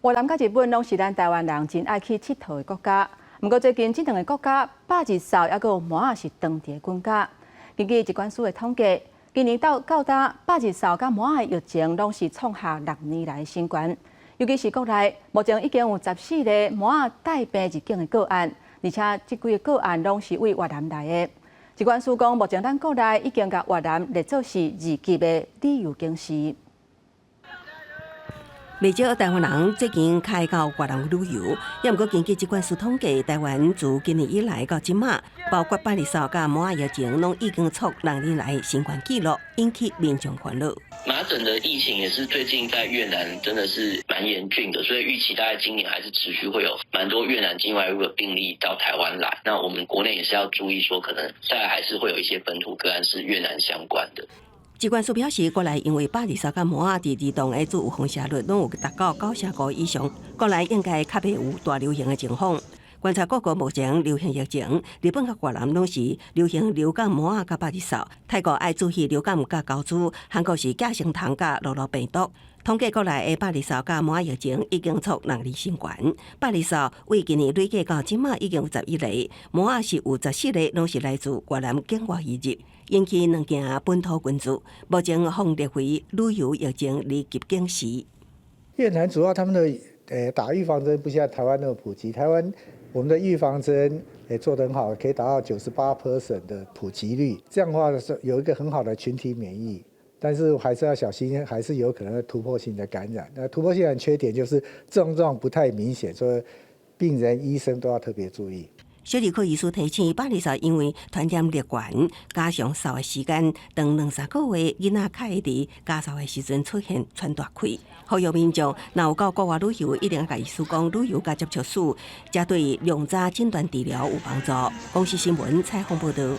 越南佮日本攏是咱台灣人真愛去𨑨迌的國家。毋過最近這兩個國家百日嗽猶閣有麻仔是當地的國家。根據疾管署的統計，今年到到今百日嗽佮麻仔的疫情攏是創下6年來的新高。尤其是國內，目前已經有14個麻仔帶病入境的個案，而且這幾个個案攏是對越南來的。疾管署講，目前咱國內已經共越南列做是二級的旅遊警示。袂少台灣人最近開到越南旅遊，猶毋過根據疾管署統計，台灣自今年以來到這馬，包括百日嗽佮麻仔疫情，攏已經創6年來新高紀錄，引起民眾煩惱。麻疹的疫情也是最近在越南真的是蠻嚴峻的，所以預期大概今年還是持續會有蠻多越南境外入的病例到台灣來。那我們國內也是要注意，說可能再來還是會有一些本土個案是越南相關的。疾管署表示，國內因為百日嗽佮麻仔佇兒童的自放射率攏有達到95以上，國內應該較袂有大流行的情況。觀察各國目前流行疫情，日本佮越南攏是流行流感麻仔佮百日嗽，泰國愛注意流感佮猴痘，韓國是寄生蟲佮諾羅病毒。統計國內的百日嗽佮麻仔疫情已經創6年新高，百日嗽為今年累計到這馬已經有11個，麻仔是有14個，攏是來自越南境外移入，引起兩件本土關注。目前予列為旅遊疫情二級警示。越南主要他們的打預防針不像台灣那麼普及，台灣我們的預防針做得很好，可以達到98% 的普及率，這樣的話是有一個很好的群體免疫。但是還是要小心，還是有可能會突破性的感染。那突破性的缺點就是症狀不太明顯，所以病人、醫生都要特別注意。小兒科醫師提醒，百日嗽因為傳染力懸，加上嗽的時間長兩三個月，囡仔較會佇咳嗽的時陣出現喘大氣。呼籲民眾若有到國外旅遊，一定愛共醫師講旅遊佮接觸史，才對量早診斷治療有幫助。公視新聞採訪報導。